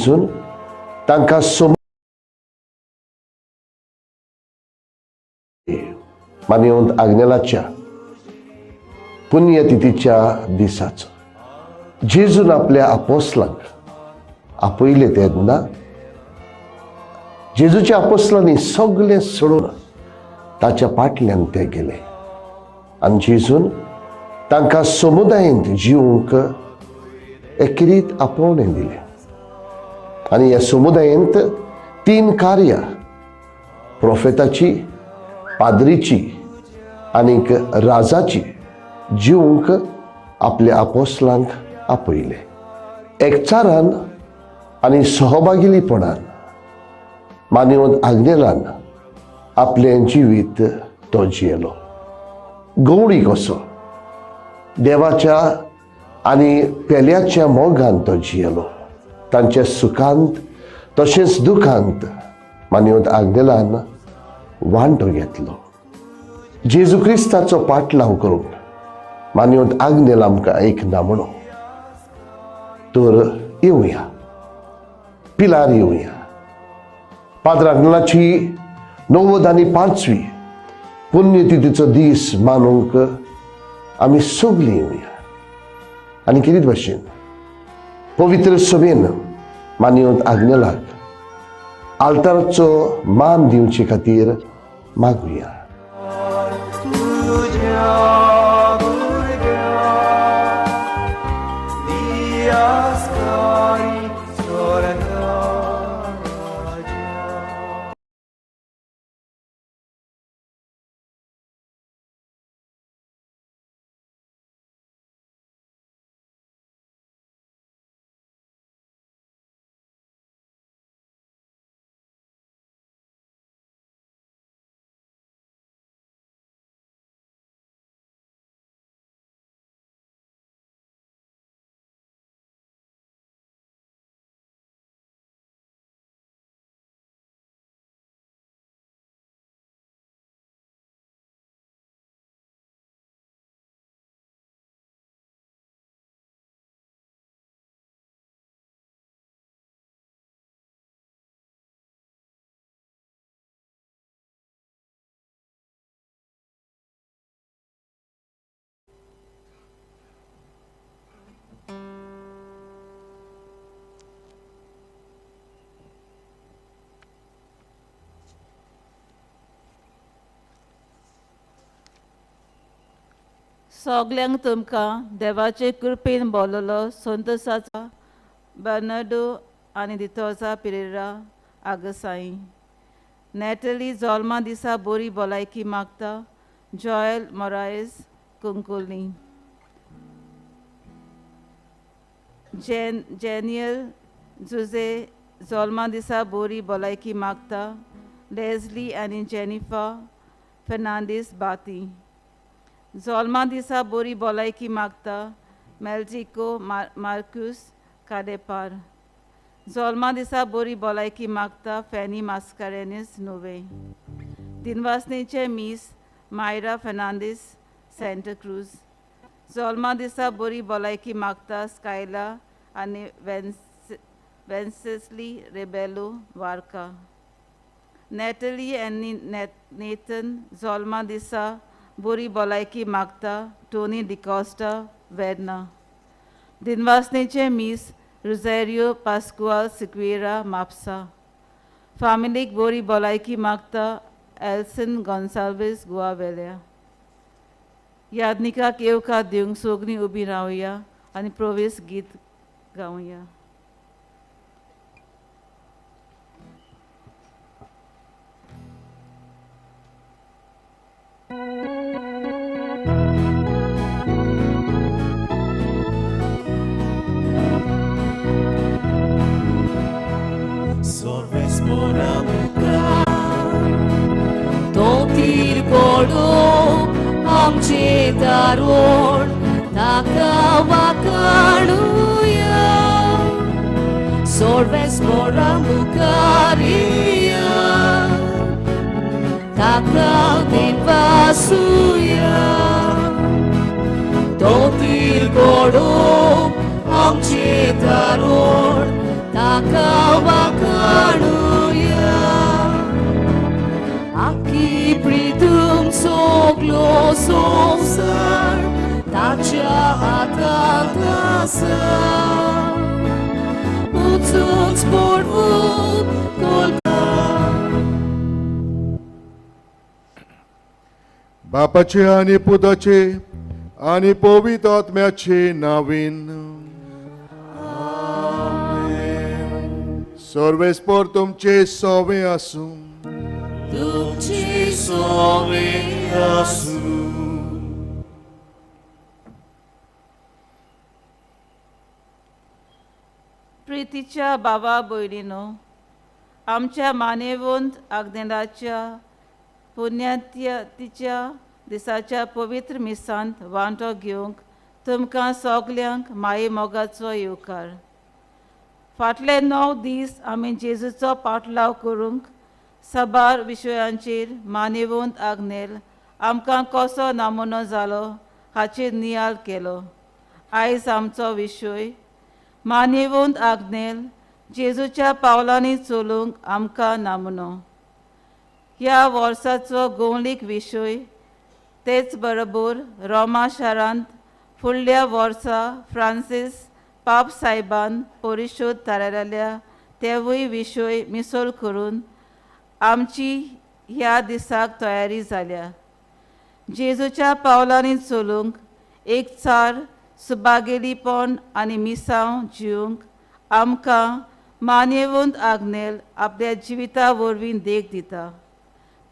जेजून तांकां मानवंत आग्नेलाच्या पुण्यतिथीच्या दिसाचो जेजून आपल्या आपोसलांक आपयले तेन्ना जेजूच्या आपोसलांनी सगळें सोडून ताच्या फाटल्यान ते गेले आनी जेजून तांकां समुदायेंत जिवंक एकेरीत आपोवणें दिलें. आनी ह्या समुदायेंत तीन कार्यां, प्रोफेताची, पाद्रीची आनीक राजाची जिवंक आपल्या आपोसलांक आपयले. एकचारान आनी सहभागिलीपणान मानवंत आग्नेलान आपलें जिवीत तो जियेलो. गवळी कसो देवाच्या आनी पेल्याच्या मोगान तो जियेलो. तांच्या सुखांत तशेंच दुखांत मानवंत आग्नेलान वांटो घेतलो. जेजू क्रिस्ताचो पाटलाव करूंक मानवंत आग्नेल आमकां एक नामणो. तर येवया पिलार येवया. पाद्र आग्नेलाची 95वी पुण्यतिथीचो दीस मानूंक आमी सगळीं येवया आनी कितें भाशेन पवित्र सभेन मानवंत आग्नेलाक आल्ताराचो मान दिवचे खातीर मागुया. सगल्यांक तुमकां देवाचे कृपेन बोललो संतोसाचो बर्नार्डो आनी दितोजा पिरेरा आगसाई. नॅटली जोल्मा दिसा बोरी भलायकी मागता. जॉयल मोरायस कुंकुली. जेनियल जुजे जोल्मा दिसा बोरी भलायकी मागता. लेजली आनी जेनिफा फेर्नांडीस बाती. जोल्मा दिसा बोरी भलायकी मागता. मेल्जिको मार्क्यूस काडेपार. जोल्मा दिसा बोरी भलायकी मागता. फॅनी मास्कारेनीस नुवे. दिनवासनेचे मीस मायरा फेर्नांडीस सँटाक्रूज. जोल्मा दिसा बोरी भलायकी मागता. स्कायला आनी वेन्सेस्ली रेबेलो वार्का. नॅटली आनी नेथन जोल्मा दिसा बोरी भलायकी मागता. टोनी डिकॉस्टा वेर्ना. दिनवासनेचे मीस रुझेरियो पास्कुआल सिक्वेरा म्हापसा. फामिलीक बोरी भलायकी मागता. एल्सन गोन्साल्वीस गोवा वेल्या. यादनिकाक येवकार दिवंक सोगणी उबी रावया आनी प्रवेश गीत गावया. आमचे दारोण ताका वाकाणुया सोर्वेस मोरा मुखारिया ताका दिनवासुया. तोतील कोडो आमचे दारोण ताका वाखाणुया आखी प्रितूम सगलो संवसार ताच्या हातांत आसा उचून स्पोर्वू कोलका. बापाचे आनी पुताचे आनी पवित्र आत्म्याचे नावीन सर्वेस्पर तुमचे सोवे आसूं. तुमची सोवे आसूं. प्रितीच्या बाबा भयणीनो, आमच्या मानेवंत आग्नेलाच्या पुण्यातिच्या दिसाच्या पवित्र मिसांत वांटो घेवंक तुमकां सगल्यांक माये मोगाचो येवकार. फाटले 9 दीस आमी जेजूचो पाटलाव करूंक साबार विशयांचेर मानेवंत आग्नेल आमकां कसो नमुनो जालो हाचेर नियाळ केलो. आयज आमचो विशय मानेवंत आग्नेल जेजूच्या पावलांनी चलूंक आमकां नमुनो. ह्या वर्साचो गोंवलीक विशय तेच बरोबर रोमा शारांत फुडल्या वर्सा फ्रांसीस पाप साहेबान परिशोध थारायल्या तेवूय विशय मिसळ करून आमची ह्या दिसाक तयारी जाल्या. जेजूच्या पावलांनी चलूंक एक चार सुबागेलीपण आनी मिसांव जिवंक आमकां मानेवंत आग्नेल आपल्या जिविता वरवीं देख दिता.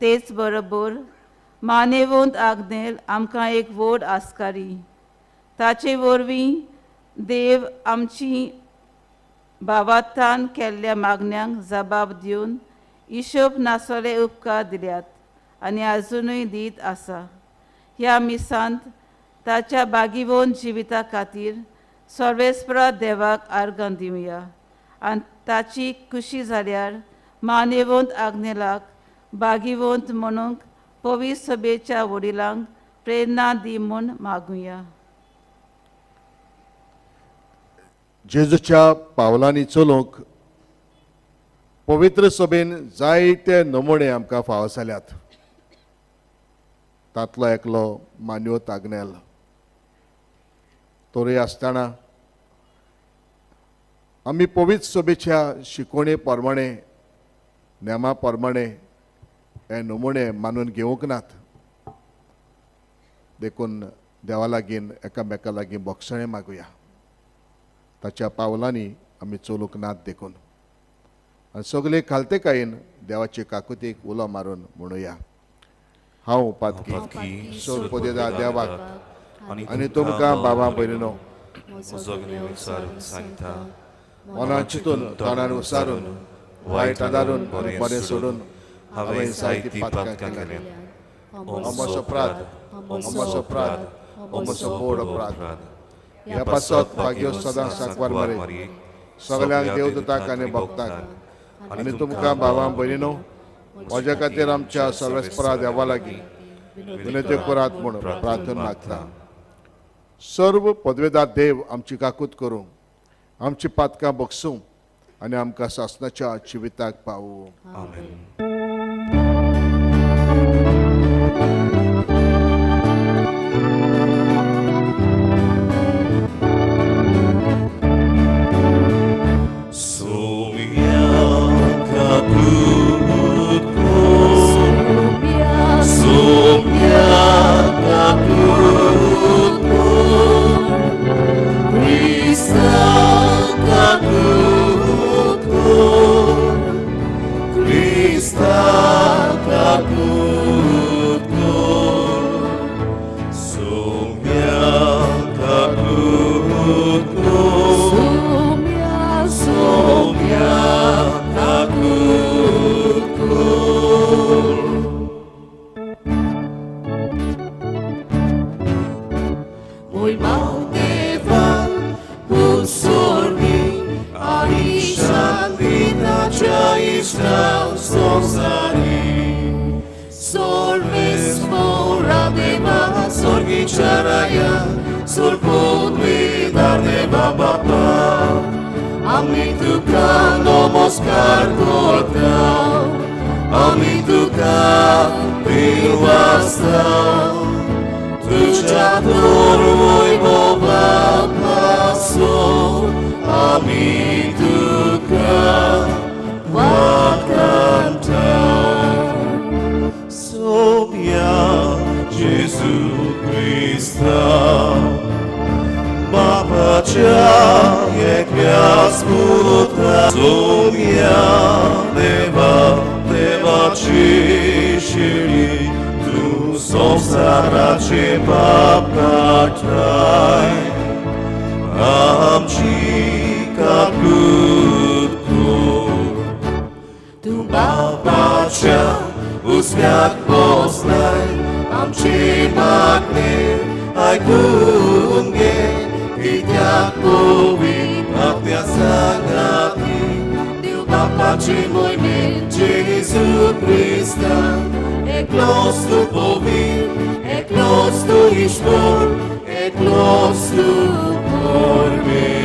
तेच बरोबर मानेवंत आग्नेल आमकां एक व्हड आस्कारी. ताचे वरवीं देव आमची भावार्थान केल्ल्या मागण्यांक जबाब दिवन हिशोब नासले उपकार दिल्यात आनी आजुनूय दीत आसा. ह्या मिसांत ताच्या बागीवोन जिविता खातीर सर्वेस्परा देवाक आर्गां दिवया आनी ताची खुशी जाल्यार मानेवंत आग्नेलाक बागीवंत म्हणूंक पवित्र सभेच्या वडिलांक प्रेरणा दी म्हूण मागुया. जेजूच्या पावलांनी चलूंक पवित्र सभेन जायते नमुने आमकां फावो जाल्यात. तांतलो एकलो मान्योत आग्नेल. तरी आसतना आमी पवित्र सभेच्या शिकवणे प्रमाणे नेमा प्रमाणे हे नमुने मानून घेवंक नात. देखून देवा लागीं एकामेका लागीं बोगसणें मागुया. ताच्या पावलांनी आमी चलूंक नात देखून आनी सगळे खालतेकायेन देवाचे काकुतीक उलो मारून म्हणुया. हांव पातकी सोरपदेदा देवाक आनी तुमकां बाबा भयणीनो मनान चिंतून तोंडान उसारून वायट आदारून बरें सोडून हांवें जायतीं पातकां केल्यांत. अमसो अपराध, अमसो अपराध, अमसो व्हड अपराध. ह्या पासत भाग्यो सदां सांकवार मरे सगल्यांक देवदूताक आनी भक्ताक आनी तुमकां भावां भयणीनो म्हज्या खातीर आमच्या सर्वेस्परा देवा लागीं विनंती करात म्हूण प्रार्थना मागता. सर्व पदवेदार देव आमची काकूत करूं, आमची पातकां बगसूं आनी आमकां सासणाच्या जिविताक पावूं. आमेन. आमी तुका नमस्कार करता, आमी तुका दिनवासता, तुज्या तोर वैभवापासून आमी तुका वाखाणता. सोम्या जेजू क्रिस्ता बापाच्या एकल्याच पुता, सोम्या देवा देवाची शिडी तूं संवसाराचे पाप काडटाय, आमची काकूत कर. तूं बापाच्या उजव्याक बसलाय, आमची मागणी आयकून घे, कित्याक पवित्र आत्म्या सांगाती देव बापाची मोहिमेन जेजू क्रिस्ता, एकलोच तूं पवित्र, एकलोच तूं ईश्वर, एकलोच तूं परमेश्वर.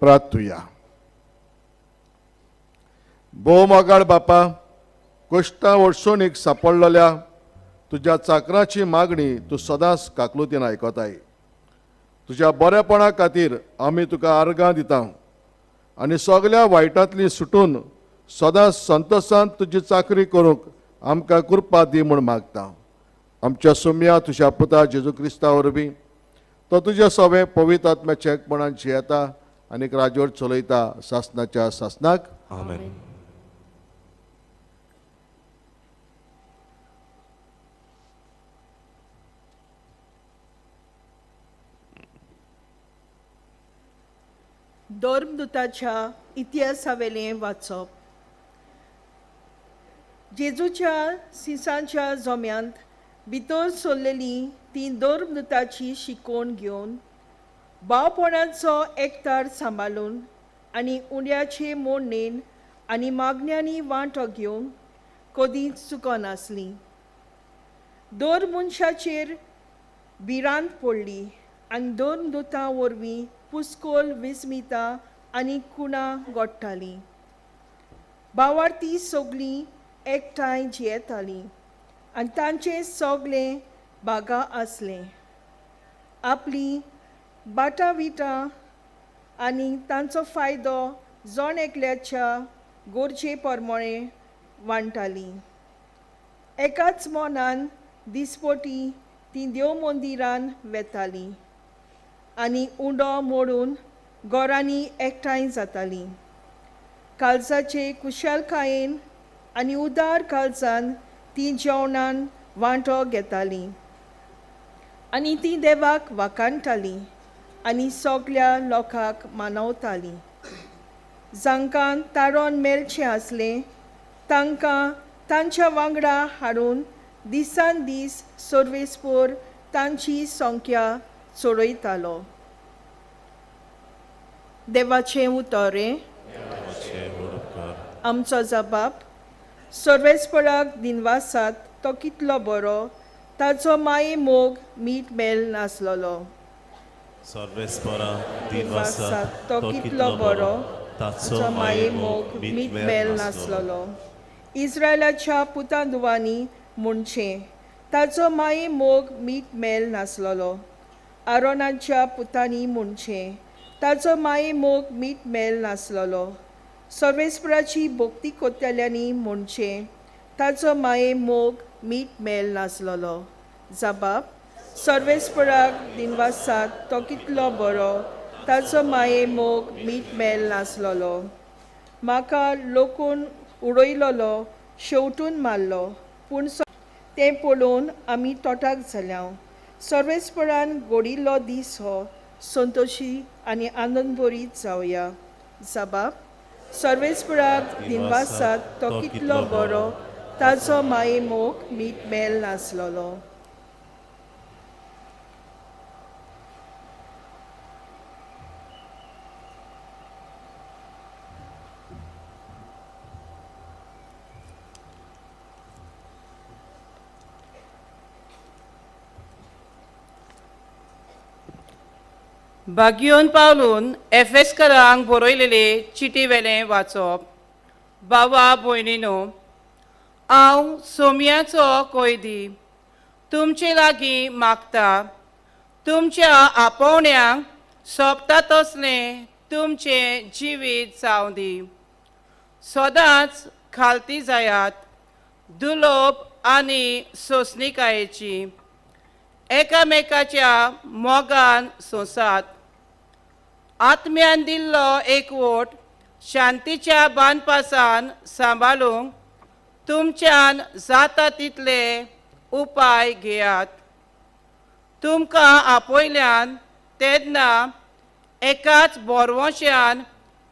प्रार्थुया. भोव मोगाळ बापा, कश्टां वडसणीक सापडलेल्या तुज्या चाकराची मागणी तूं सदांच काकलुतीन आयकताय. तुज्या बरेपणा खातीर आमी तुका आर्गां दिता आनी सगल्या वायटांतली सुटून सदांच संतोशान तुजी चाकरी करूंक आमकां कृपा दी म्हूण मागता. आमच्या सुम्या तुज्या पुता जेजू क्रिस्ता वरवीं तो तुज्या सवें पवित्र आत्म्याच्या एकपणान जियेता आनी राजवट चलयता सासनाच्या सासनाक. आमेन. धर्मदूताच्या इतिहासावेलें वाचप. जेजूच्या सिसांच्या जोम्यांत भितर सरलेली ती धर्मदूताची शिकवण घेवन भावपणाचो एकतार सांबाळून आनी उंड्याचे मोडणेन आनी मागण्यांनी वांटो घेवन कदींच चुकनासली. दर मनशाचेर भिरांत पडली आनी धर्मदूतां वरवीं पुस्कोल विस्मिता आनी कुणां घडटालीं. भावार्थी सगळीं एकठांय जियेतालीं आनी तांचें सगळें बागा आसलें. आपली बाटां विटां आनी तांचो फायदो जण एकल्याच्या गरजे प्रमाणें वांट्टालीं. एकाच मनान दिसपटी तीं देव मंदिरान वेतालीं आनी उंडो मोडून घरांनी एकठांय जातालीं. काळजाचे कुशलकायेन आनी उदार काळजान तीं जेवणान वांटो घेतालीं आनी तीं देवाक वाखाणटालीं आनी सगल्या लोकांक मानवतालीं. जांकां तारोन मेळचें आसलें तांकां तांच्या वांगडा हाडून दिसान दीस सर्वेस्पोर तांची संख्या चडयतालो. देवाचें उतर आमचो जबाब. सर्वेस्पराक दिनवासात तो कितलो बरो, ताचो माये मोग मीठ मेल नासलेलो. सर्वेस्परा दिनवासात तो कितलो बरो, ताचो माये मोग मीठ मेल नासलेलो. इस्रायलाच्या पुतां धुवांनी म्हणचें, ताचो माये मोग मीठ मेल नासलेलो. आरोनाच्या पुतांनी म्हणचें, ताचो माये मोग मीठ मेल नासलेलो. सर्वेस्पराची भक्ती कोत्याल्यांनी म्हणचें, ताचो माये मोग मीठ मेल नासलेलो. जबाब. सर्वेस्पराक दिनवासात तो कितलो बरो, ताचो माये मोग मीठ मेल नासलेलो. म्हाका लोकून उडयलोलो, शेवटून मारलो, पूण तें पळोवन आमी तोटाक जाल्या. सर्वेस्परान घडिल्लो दीस हो संतोशी आनी आनंदभरीत जावया. जबाब. सर्वेस्पराक दिनवासात तो कितलो बरो, ताचो माये मोग मीठ मेल नासलेलो. बागियोन पावलून एफेस्करांक बरयलेले चिटी वेलें वाचप. बाबा भयणीनो, हांव सोम्याचो कैदी तुमचे लागीं मागता, तुमच्या आपोवण्यांक सोंपता तसलें तुमचें जिवीत जावं दी. सदांच खालती जायात, दुलोब आनी सोंसणिकायेची, एकामेकाच्या मोगान सोंसात. आत्म्यान दिल्लो एकवट शांतीच्या बांदपासान सांबाळूंक तुमच्यान जाता तितले उपाय घेयात. तुमकां आपयल्यान तेन्ना एकाच बोरवंशान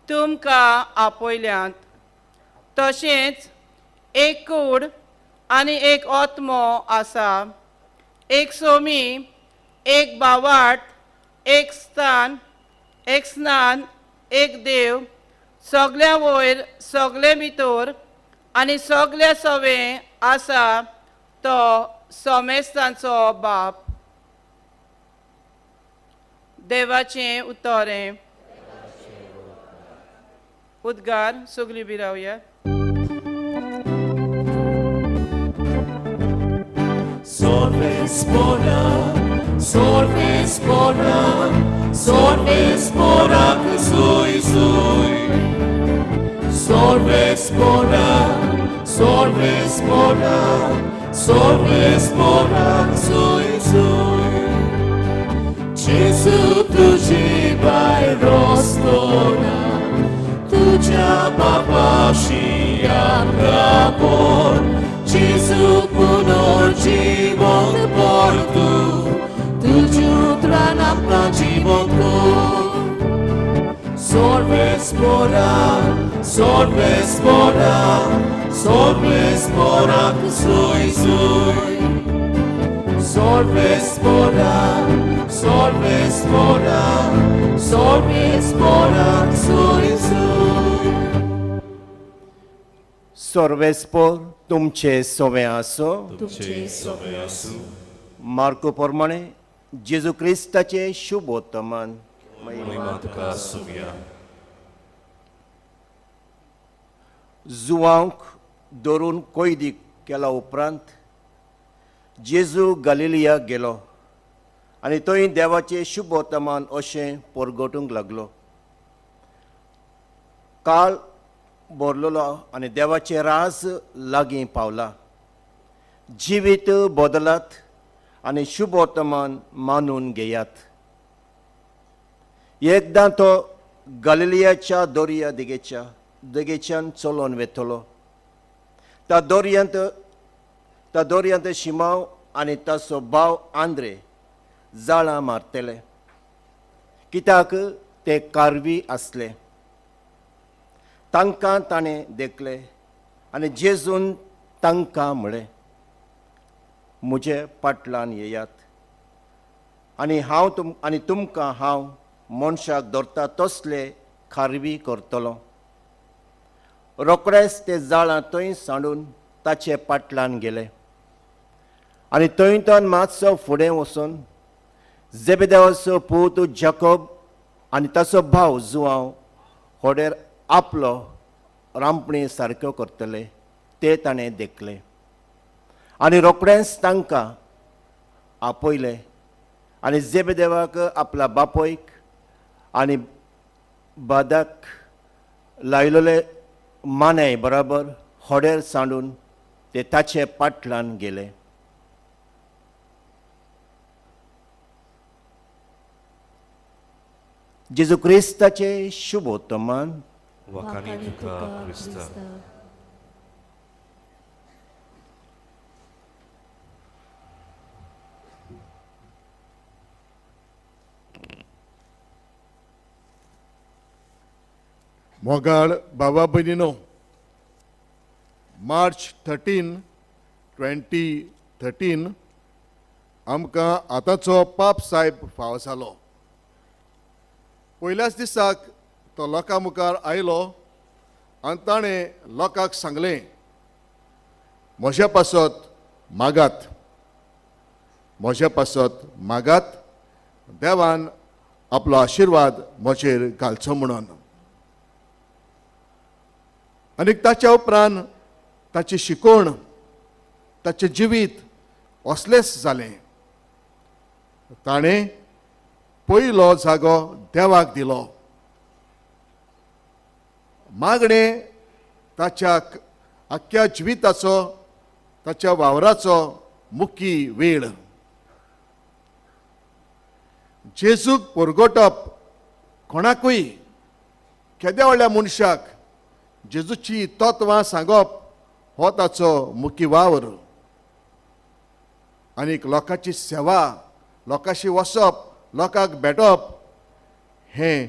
तुमकां आपयल्यात, तशेंच एक कूड आनी एक आत्मो आसा, एक सोमी, एक बावाट, एक स्थान, एक स्नान, एक देव, सगळ्या वयर, सगळे भितर आनी सगळ्या सवें आसा तो सोमेस्तांचो बाप. देवाचें उतरें. उद्गार. सगळीं बी रावया. Sorvespora, sorvespora, sorvespora sui sui. Sorvespora, sorvespora, sorvespora sui sui. Gesù tuji vai rostona, tuja papashi abrapor. Gesù punor jivon portu, tuju tranapna jivon kor. Sorvespora, sorvespora, sorvespora sui sui. Sorvespora, sorvespora, sorvespora sui sui. सर्वेस्पोर तुमचे सोवे आसो. तुमचे सोवे आसूं. Marco प्रमाणे जेजू क्रिस्ताचे शुभ वर्तमान. महिमा तुका आसुया. जुवांक धरून कैदी केला उपरांत जेजू गालिलियाक गेलो आनी थंय देवाचें शुभ वर्तमान अशें परगटूंक लागलो. काळ भरलेलो आनी देवाचें राज लागीं पावला. जिवीत बदलात आनी शुभ वर्तमान मानून घेयात. एकदां तो गालिलियाच्या दर्या देगेच्या देगेच्यान चलोवन वेतलो. त्या दर्यांत शिमाव आनी ताचो भाव आंद्रे जाळां मारतले, कित्याक ते कारवी आसले. तांकां ताणें देखले आनी जेजून तांकां म्हळें, म्हजे पाटलान येयात आनी हांव आनी तुमकां हांव मनशाक धरता तसले खारवी करतलो. रोखडेच ते जाळां थंय सांडून ताचे पाटलान गेले आनी थंय तो मातसो फुडें वचून जेबेदेवाचो पूत जाकोब आनी ताचो भाव जुवांव होडेर आपलो रांपणी सारक्यो करतले ते ताणें देखले आनी रोखडेंच तांकां आपयले आनी जेबेदेवाक आपल्या बापयक आनी बादाक लायलेले मानाय बराबर होडेर सांडून ते ताचे पाटलान गेले. जेजू क्रिस्ताचे शुभ वर्तमान. वाखाणी तुका क्रिस्ता. मोगाळ बाबा भयणीनो, मार्च 13, 2013 आमकां आतांचो पाप साहेब फावो जालो. पयल्याच दिसाक तो लोकां मुखार आयलो आनी ताणें लोकांक सांगलें, म्हज्या पासत मागात, म्हज्या पासत मागात, देवान आपलो आशिर्वाद म्हजेर घालचो म्हणून. आनी ताच्या उपरांत ताची शिकवण, ताचें जिवीत असलेंच जालें. ताणें पयलो जागो देवाक दिलो. मागणें ताच्या आख्ख्या जिविताचो, ताच्या वावराचो मुखी वेळ. जेजूक परगटप कोणाकूय, केद्या व्हडल्या मनशाक जेजूची तत्वां सांगप हो ताचो मुखी वावर. आनीक लोकांची सेवा, लोकांशी वसप, लोकांक भेटप हें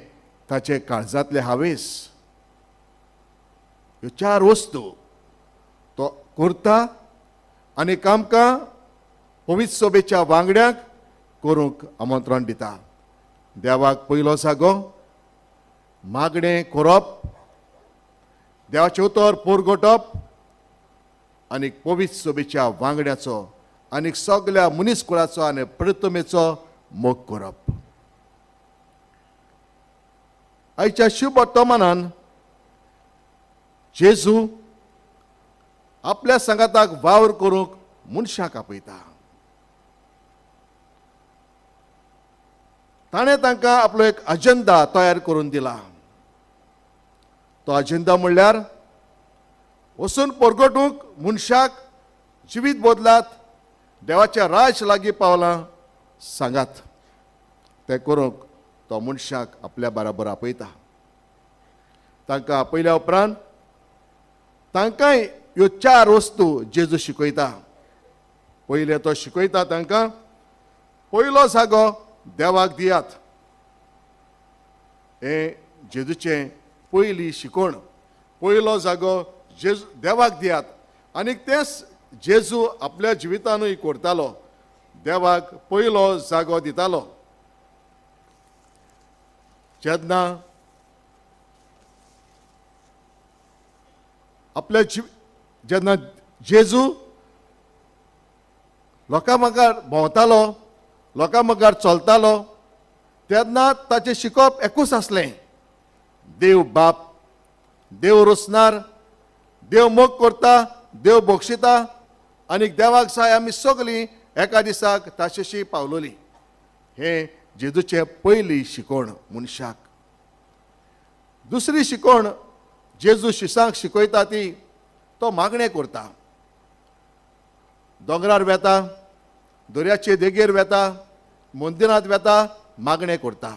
ताचे काळजांतले हावेस. ह्यो चार वस्तू तो करता आनी आमकां पवित्र सभेच्या वांगड्यांक करूंक आमंत्रण दिता. देवाक पयलो जागो, मागणें करप, देवाचें उतर परगटप आनी पवित्र सभेच्या वांगड्याचो आनी सगल्या मनीस कुळाचो आनी प्रतिमेचो मोग करप. आयच्या शुभ वर्तमानान जेजू आपल्या सांगाताक वावर करूंक मनशाक आपयता. ताणें तांकां आपलो एक अजेंडा तयार करून दिला. तो अजेंडा म्हणल्यार वचून परगटूंक मनशाक जिवीत बदलात, देवाच्या राज लागीं पावलां सांगात. तें करूंक तो मनशाक आपल्या बराबर आपयता. तांकां आपयल्या उपरांत तांकांय ह्यो चार वस्तू जेजू शिकयता. पयलें तो शिकयता तांकां, पयलो जागो देवाक दियात. हें जेजूचें पयली शिकवण. पयलो जागो जेजू देवाक दियात. आनी तेंच जेजू आपल्या जिवितानूय करतालो, देवाक पयलो जागो दितालो. जेन्ना आपल्या जेन्ना जेजू लोकां मुखार भोंवतालो, लोकां मुखार चलतालो, तेन्ना ताचें शिकप एकूच आसलें, देव बाप, देव रोसणार, देव मोग करता, देव बक्षिता आनी देवाक जाय आमी सगळीं एका दिसाक ताचेशी पावलोली. हें जेजूचें पयली शिकवण मनशाक. दुसरी शिकवण जेजू शिसांक शिकयता ती तो मागणें करता. दोंगरार वेता, दर्याचे देगेर वेता, मंदिरांत वेता, मागणें करता.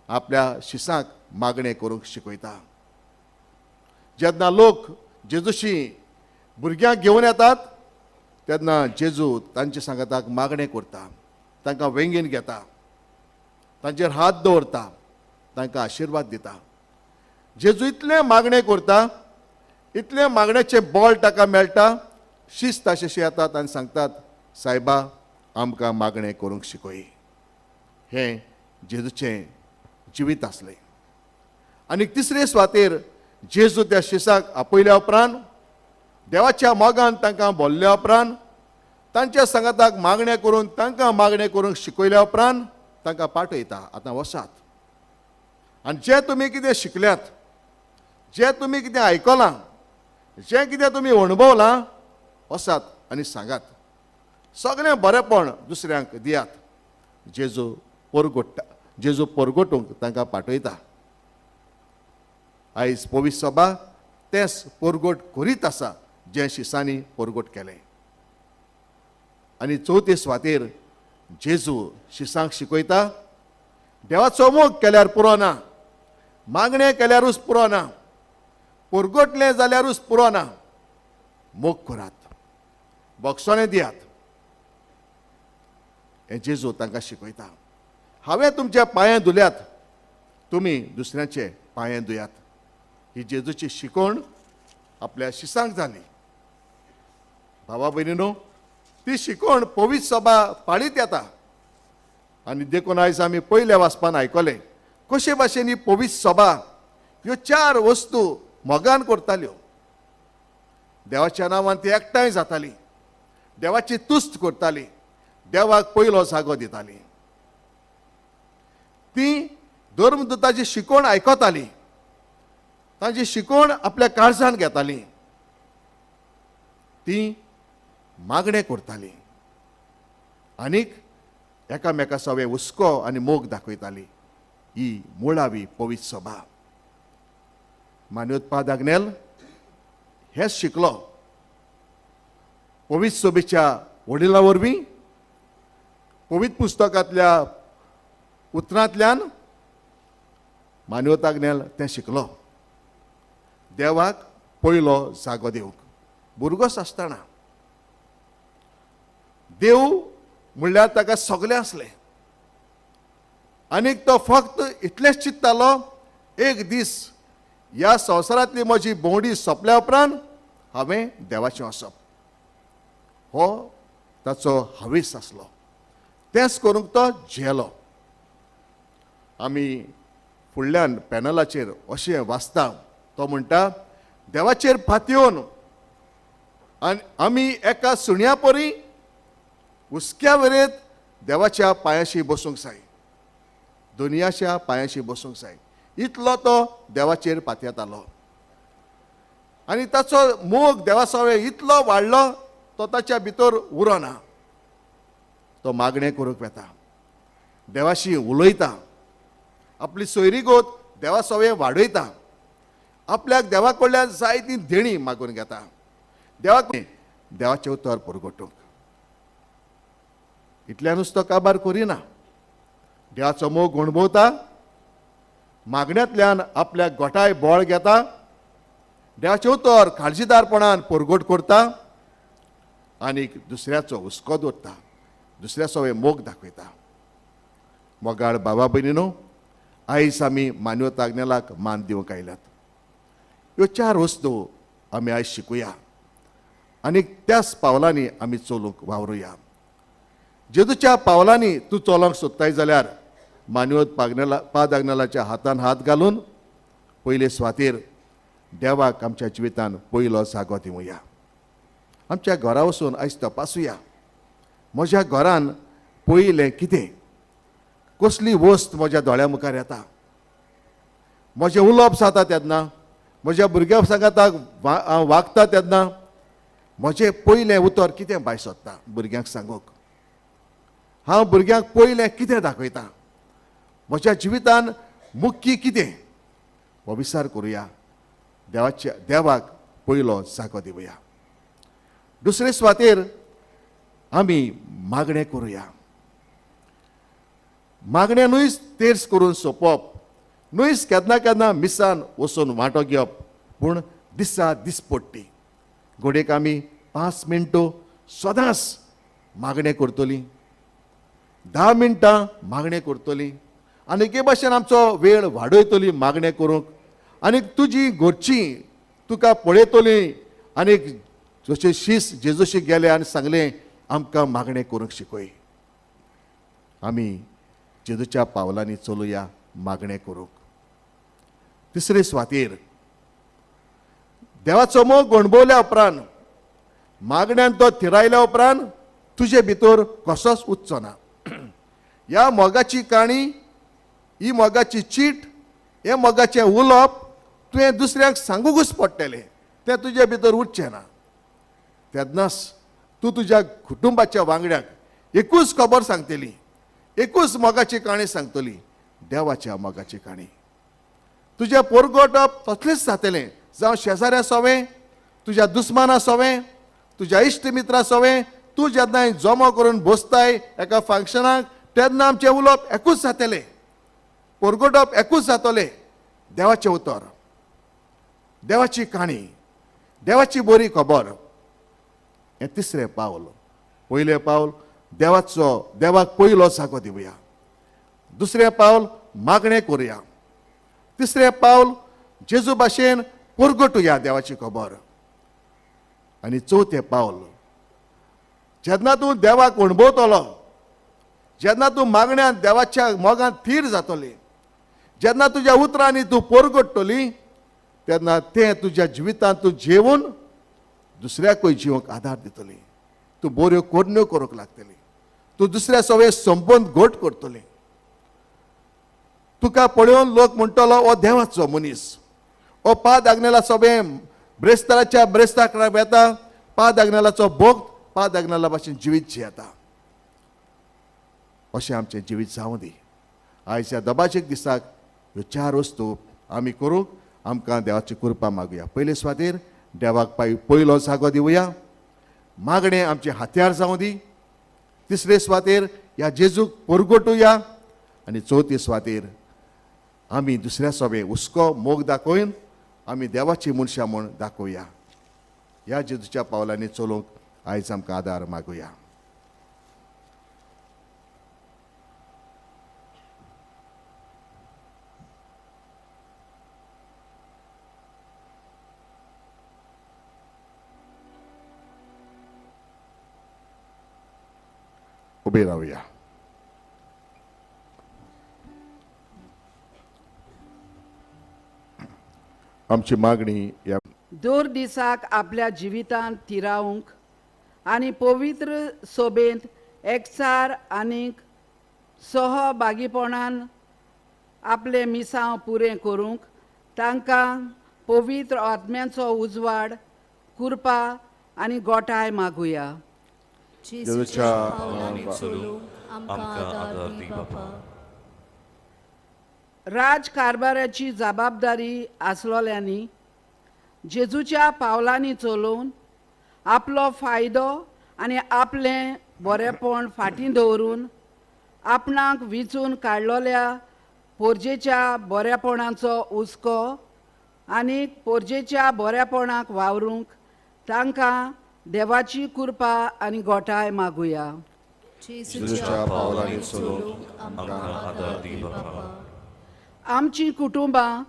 आपल्या शिसांक मागणें करूंक शिकयता. जेन्ना लोक जेजूशी भुरग्यांक घेवन येतात तेन्ना जेजू तांचे सांगाताक मागणें करता, तांकां वेंगेन घेता, तांचेर हात दवरता, तांकां आशिर्वाद दिता. जेजू इतलें मागणें करता, इतलें मागण्याचें बळ ताका मेळटा. शिस्त ताशेशी येतात आनी सांगतात, सायबा आमकां मागणें करूंक शिकय. हें जेजूचें जिवीत आसलें. आनी तिसरे सुवातेर जेजू त्या शिसाक आपयल्या उपरांत, देवाच्या मोगान तांकां बोल्ल्या उपरांत, तांच्या सांगाताक मागणें करून तांकां मागणें करूंक शिकयल्या उपरांत तांकां पाठयता, आतां वसात आनी जें तुमी कितें शिकल्यात, जें तुमी कितें आयकलां, जें कितें तुमी अणभवलां, वसात आनी सांगात. सगळें बरेंपण दुसऱ्यांक दियात. जेजू परगोट्टा, जेजू परगटूंक तांकां पाठयता. आयज पवित्र सभा तेंच परगट करीत आसा जें शिसांनी परगट केलें. आनी चवथे सुवातेर जेजू शिसांक शिकयता, देवाचो मोग केल्यार पुरो ना, मागणें केल्यारूच पुरो ना, परगटलें जाल्यारूच पुरो ना, मोग करात, बक्षणें दियात. हें जेजू तांकां शिकयता. हांवें तुमच्या पांये धुल्यात, तुमी दुसऱ्यांचे पांये धुयात. ही जेजूची शिकवण आपल्या शिसांक जाली. भावा भयणीनो, ती शिकवण पवित्र सभा पाळीत येता. आनी देखून आयज आमी पयल्या वाचपान आयकलें कशे भाशेन ही पवित्र सभा ह्यो चार वस्तू मोगान करताल्यो. देवाच्या नांवान ती एकठांय जाताली, देवाची तुस्त करताली, देवाक पयलो जागो दिताली. ती धर्मदूताची शिकवण आयकताली, तांची शिकवण आपल्या काळजान घेताली, ती मागणें करताली आनीक एकामेका सवे हुस्को आनी मोग दाखयताली. ही मुळावी पवित्र सभा. मान्योत्पाद आग्नेल हेच शिकलो पवित्र सभेच्या वडिलां वरवीं, पवित्र पुस्तकांतल्या उतरांतल्यान मान्योत आग्नेल तें शिकलो. देवाक पयलो जागो दिवंक भुरगोच आसतना देव म्हणल्यार ताका सगळें आसलें आनीक तो फक्त इतलेंच चिंत्तालो, एक दीस ह्या संवसारांतली म्हजी भोंवडी सोंपल्या उपरांत हांवें देवाचें वचप, हो ताचो हावेस आसलो. तेंच करूंक तो झेलो. आमी फुडल्यान पॅनलाचेर अशें वाचता, तो म्हणटा, देवाचेर फातयोवन आनी आमी एका सुण्या परी हुस्क्या वेरेत देवाच्या पांयाशी बसूंक जाय, दुनियाच्या पांयाशी बसूंक जाय. इतलो तो देवाचेर पातयेतालो आनी ताचो मोग देवा सवे इतलो वाडलो तो ताच्या भितर उरना. तो मागणें करूंक वता, देवाशी उलयता, आपली सोयरीगोत देवा सवे वाडयता, आपल्याक देवा कडल्यान जाय ती देणी मागून घेता, देवाक देवाचें उतर परगटूंक. इतल्यानूच तो काबार करिना, देवाचो मोग अणभवता, मागण्यांतल्यान आपल्याक गोठाय बळ घेता, देवाचें उतर काळजीदारपणान परगट करता आनी दुसऱ्याचो हुस्को दवरता, दुसऱ्याचो मोग दाखयता. मोगाळ बाबा भयणीनो, आयज आमी मान्योत आग्नेलाक मान दिवंक आयल्यात. ह्यो चार वस्तू आमी आयज शिकुया आनी त्याच पावलांनी आमी चलूंक वावरुया. जेजूच्या पावलांनी तूं चलोंक सोदताय जाल्यार मान्योत पाद आग्नेलाच्या हातान हात घालून पयले सुवातेर देवाक आमच्या जिवितान पयलो जागो दिवया. आमच्या घरा वचून आयज तपासुया, म्हज्या घरान पयलें कितें, कसली वस्त म्हज्या दोळ्या मुखार येता, म्हजें उलोवप जाता तेन्ना, म्हज्या भुरग्यां सांगाताक हांव वागता तेन्ना म्हजें पयलें उतर कितें भायर सोदता भुरग्यांक सांगूंक, हांव भुरग्यांक पयलें कितें दाखयता, म्हज्या जिवितान मुख्य कितें, हो विचार करुया. देवाच्या देवाक पयलो जागो दिवया. दुसरे सुवातेर आमी मागणें करुया. मागणें न्हूच तेर्स करून सोंपप, न्हूच केन्ना केन्ना मिसान वचून वांटो घेवप, पूण दिसा दिसपट्टी घडयेक आमी 5 मिनटां सदांच मागणें करतलीं, 10 मिनटां मागणें करतलीं आनी एके भाशेन आमचो वेळ वाडयतली मागणें करूंक. आनी तुजी घरची तुका पळयतली आनी जशें शीस जेजूशी गेले आनी सांगलें आमकां मागणें करूंक शिकय. आमी जेजूच्या पावलांनी चलुया मागणें करूंक. तिसरे सुवातेर देवाचो मोग अणभवल्या उपरांत, मागण्यान तो थिरायल्या उपरांत तुजे भितर कसोच उच्चो ना. ह्या मोगाची काणी, ही मोगाची चीट, हें मोगाचें उलोवप तुवें दुसऱ्यांक सांगूंकूच पडटलें, तें तुजे भितर उरचें ना. तेन्नाच तूं तुज्या कुटुंबाच्या वांगड्याक एकूच खबर सांगतली, एकूच मोगाची काणी सांगतली, देवाच्या मोगाची काणी. तुजें परगटप तसलेंच जातलें, जावं शेजाऱ्या सोवें, तुज्या दुस्माना सोवें, तुज्या इश्ट मित्रा सोवें. तूं जेन्ना जमो करून बसताय एका फंक्शनाक तेन्ना आमचें उलोवप एकूच जातलें, परगटप एकूच जातलें, देवाचें उतर, देवाची काणी, देवाची बरी खबर. हें तिसरें पावल. पयलें पावल देवाचो, देवाक पयलो जागो दिवया. दुसरें पावल मागणें करुया. तिसरें पावल जेजू भाशेन परगटुया देवाची खबर. आनी चवथें पावल, जेन्ना तूं देवाक अणभवतलो, जेन्ना तूं मागण्यान देवाच्या मोगान थीर जातली, जेन्ना तुज्या उतरांनी तूं परगट्टली, तेन्ना तें तुज्या जिवितांत तूं जेवन दुसऱ्याकूय जिवंक आदार दितली. तूं बऱ्यो करण्यो करूंक लागतली, तूं दुसऱ्या सगळे संबंद घट करतली. तुका पळोवन लोक म्हणटलो हो देवाचो मनीस, हो पाद आग्नेला सोबें ब्रेस्ताराच्या ब्रेस्ताक येता, पाद आग्नेलाचो भोग पाद आग्नेला भाशेन जिवीत जियेता. अशें आमचें जिवीत जावं दी. आयज ह्या दबाजीक दिसाक ह्यो चार वस्तू आमी करूंक आमकां देवाची कृपा मागुया. पयले सुवातेर देवाक पयलो जागो दिवया, मागणें आमचें हातयार जावं दी. तिसरे सुवातेर ह्या जेजूक परगटुया आनी चवथे सुवातेर आमी दुसऱ्या सोबे हुस्को मोग दाखोवन आमी देवाची मनशां म्हूण दाखोवया. ह्या जेजूच्या पावलांनी चलूंक आयज आमकां आदार मागुया. उबे रावया. आमची मागणी ह्या दर दिसाक आपल्या जिवितांत थिरावंक आनी पवित्र सोबेंत एकचार आनीक सहभागीपणान आपलें मिसांव पुरें करूंक तांकां पवित्र आत्म्याचो उजवाड, कृपा आनी गोठाय मागुया. जेजूच्या पावलांनी चलूंक आमकां आदार दी बापा. राज कारभाराची जबाबदारी आसलोल्यांनी जेजूच्या पावलांनी चलोवन आपलो फायदो आनी आपलें बरेपण फाटीं दवरून आपणाक विचून काडलोल्या पोरजेच्या बरेपणाचो हुस्को आनी पोरजेच्या बरेपणाक वावरूंक तांकां देवाची कृपा आनी गोठाय मागुया. जेजूच्या पावलांनी चलूंक आमकां आदार दी बापा. आमची कुटुंबां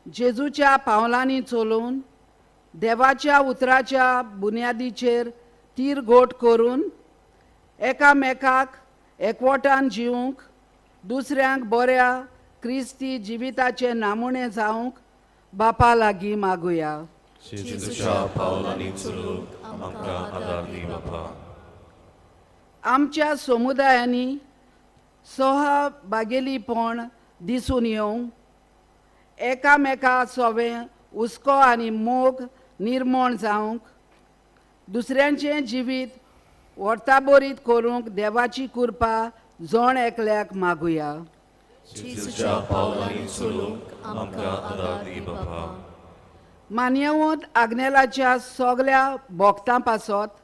जेजूच्या पावलांनी चलोवन देवाच्या उतराच्या बुन्यादीचेर तीर घोट करून एकामेकाक एकवटान जिवंक, दुसऱ्यांक बऱ्या क्रिस्ती जिविताचे नामुणे जावंक बापा लागीं मागुया. जेजूच्या पावलांनी चलूंक आमकां आदार दी बापा. आमच्या समुदायांनी सहभागेलीपण दिसून येवंक, एकामेका सोवें हुस्को आनी मोग निर्मण जावंक, दुसऱ्यांचें जिवीत वर्ताबरीत करूंक देवाची कृपा जण एकल्याक मागुया. जेजूच्या पावलांनी चलूंक आमकां आदार दी बापा. मान्यवंत आग्नेलाच्या सगल्या भोगतां पासत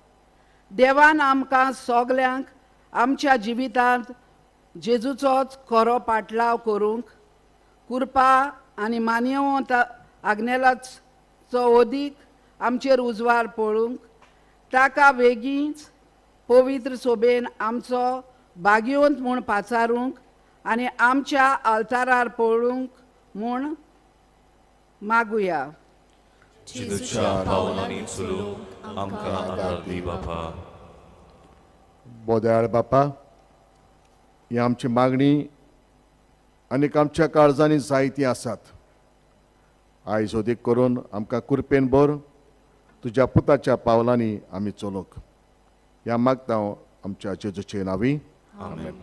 देवान आमकां सगल्यांक आमच्या जिवितांत जेजूचोच खरो पाटलाव करूंक कृपा आनी मान्यवंत आग्नेलाचो अदीक आमचेर उजवाड पळोवंक ताका वेगींच पवित्र सोबेन आमचो भाग्यवंत म्हूण पाचारूंक आनी आमच्या आल्तारार पळोवंक म्हूण मागुया. जेजूच्या पावलांनी चलूंक आमकां आदार दी बापा. बोदयाळ बापा, ही आमची मागणी आनीक आमच्या काळजांनी जायतीं आसात. आयज अदीक करून आमकां कृपेन भर, तुज्या पुताच्या पावलांनी आमी चलूंक. ह्या मागता हांव आमच्या जेजूचे नांवी. आमेन.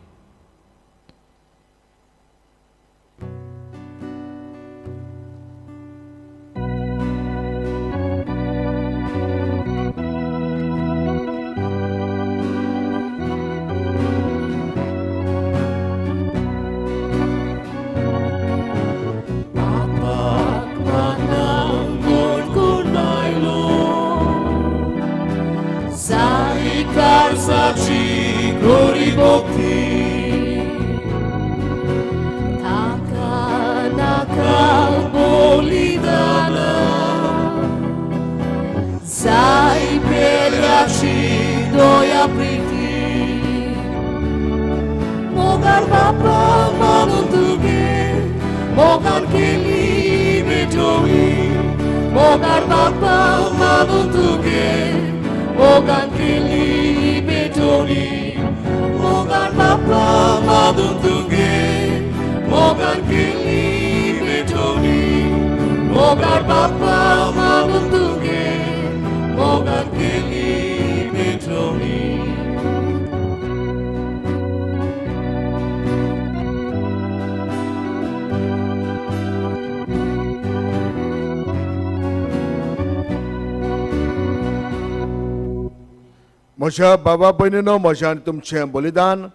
म्हज्या बाबा भयणीनो, म्हज्या आनी तुमचें बलिदान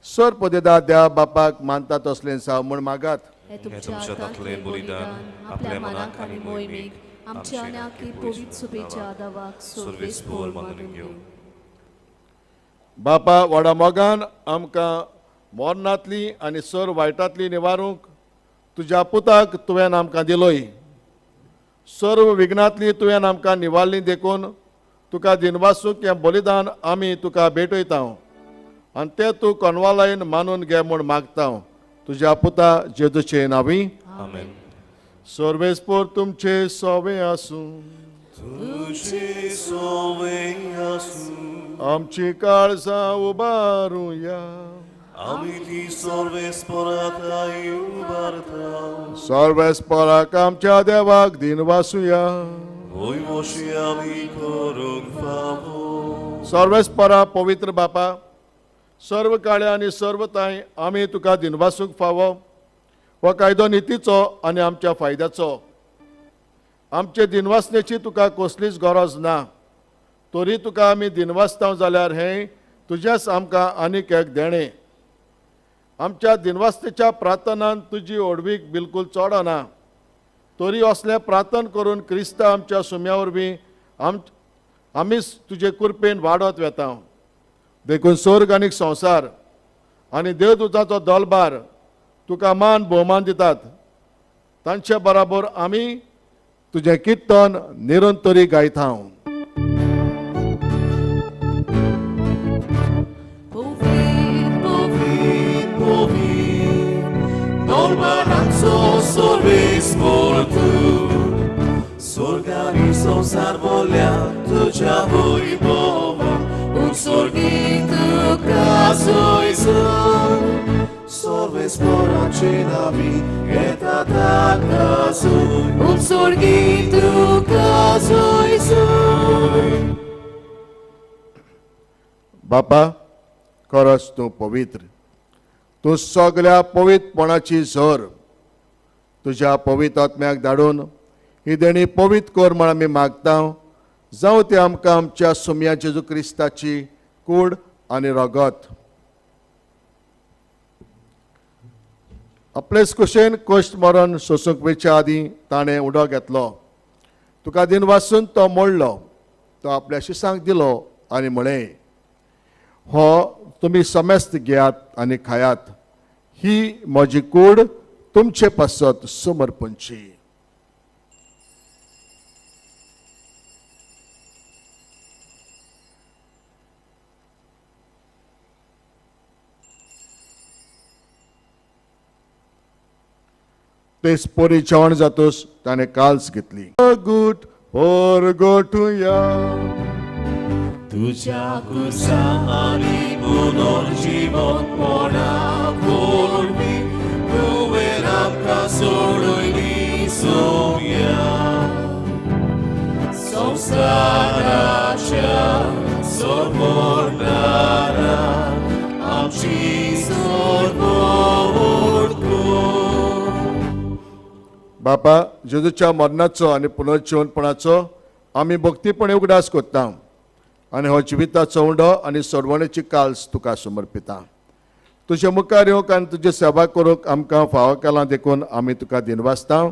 सर पदेदा देवा बापाक मानता तसलें जावं म्हूण मागात. हें तुमच्या हातांतलें बलिदान आपल्या मनाक आनी मोहिमेक आमच्या आनी आखी पवित्र सुबेच्या आदावाक सर्वेस्पोर मानून घेवं. बापा, व्हडा मोगान आमकां मरणांतली आनी सर वायटांतली निवारूंक तुज्या पुताक तुवें आमकां दिलोय. सर्व विघ्नांतली तुवें आमकां निवारली देखून तुका दिनवासूंक हें बलिदान आमी तुका भेटयता आनी तें तूं कोनवालायन मानून घे म्हूण मागता तुज्या पुता जेजूचे नांवी. आमेन. सर्वेस्पोर तुमचे सोवे आसूं. तुझे सोवे आसूं. आमची काळजां उबारुया. आमी ती सर्वेस्पोराक उबारता. सर्वेस्पोराक आमच्या देवाक दिनवासुया. वोयवशी आमी करूंक फावो. सर्वेस्पोरा पवित्र बापा, सर्व काळे आनी सर्व तांय आमी तुका दिनवासूंक फावो. हो कायदो नितीचो आनी आमच्या फायद्याचो. आमचे दिनवासनेची तुका कसलीच गरज ना, तरी तुका आमी दिनवासता जाल्यार हें तुजेंच आमकां आनीक एक देणें. आमच्या दिनवासनेच्या प्रार्थनान तुजी ओडवीक बिलकूल चडना, तरी असलें प्रार्थना करून क्रिस्ता आमच्या सुम्या वरवीं आमीच तुजे कृपेन वाडत वेता. देखून स्वर्ग आनी संवसार आनी देवदूताचो दलबार तुका मान भोवमान दितात. तांचे बराबर आमी तुजें किर्तन निरंतरी गायता. स्वर्गानी संवसार बोल्या तुज्या वैभवान उत्सर्गीत तुका सोयसून सर्वेस्पोराचे नांवी येता ताकासून उत्सर्गीत तुका सोयसून. बापा, खरंच तूं पवित्र, तूं सगळ्या पवित्रपणाची झर. तुज्या पवित्र आत्म्याक धाडून ही देणी पवित्र कर म्हण आमी मागता. जावं ते आमकां आमच्या सुम्या जेजू क्रिस्ताची कूड आनी रगत. आपलेच कुशेन कश्ट मरण सोसूंक वयच्या आदीं ताणें उडो घेतलो. तुका दिनवासून तो मोडलो, तो आपल्या शिसांक दिलो आनी म्हळें, हो तुमी समेस्त घेयात आनी खायात, ही म्हजी कूड तुमचे पासत समर्पणची. तेच पोरी जेवण जातूस ताणें काल्स घेतली. गुट परगटुया तुझ्या कुसा आनी पुनर्जीवनपणा वरवीं तुवें आमकां सोडयली सोम्या. संवसाराच्या सोडणारा आमची सोडवण कर. बापा, जेजूच्या मरणाचो आनी पुनर्जीवनपणाचो आमी भक्तीपणे उगडास करता आनी हो जिविताचो उंडो आनी सोडवणेची काल्स तुका समर्पिता. तुजे मुखार येवंक आनी तुजी सेवा करूंक आमकां फावो केलां देखून आमी तुका दिनवासता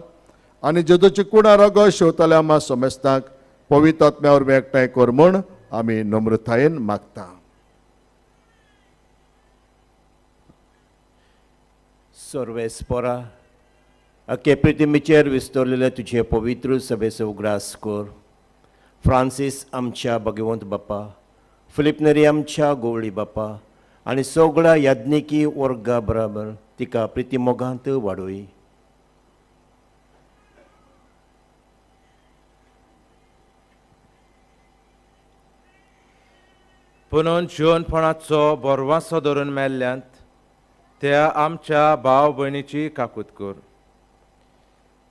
आनी जेजूची कुडा रगत शेवतल्या आमा समेस्तांक पवित्र आत्म्या वरवीं एकठांय कर म्हूण आमी नम्रतायेन मागता. सर्वेस्पोरा, अख्खे पृथ्वीचेर विस्तरलेले तुजे पवित्र सभेचो उगडास कर. फ्रांसीस आमच्या भगवंत बाप्पा, फिलीप नेरी आमच्या गोवळी बाप्पा आनी सगळ्या याज्ञिकी वर्गा बराबर तिका प्रितीमोगांत वाडोय. पुनून जिवनपणाचो बोरवासो धरून मेल्ल्यांत त्या आमच्या भाव भयणीची काकूत कर.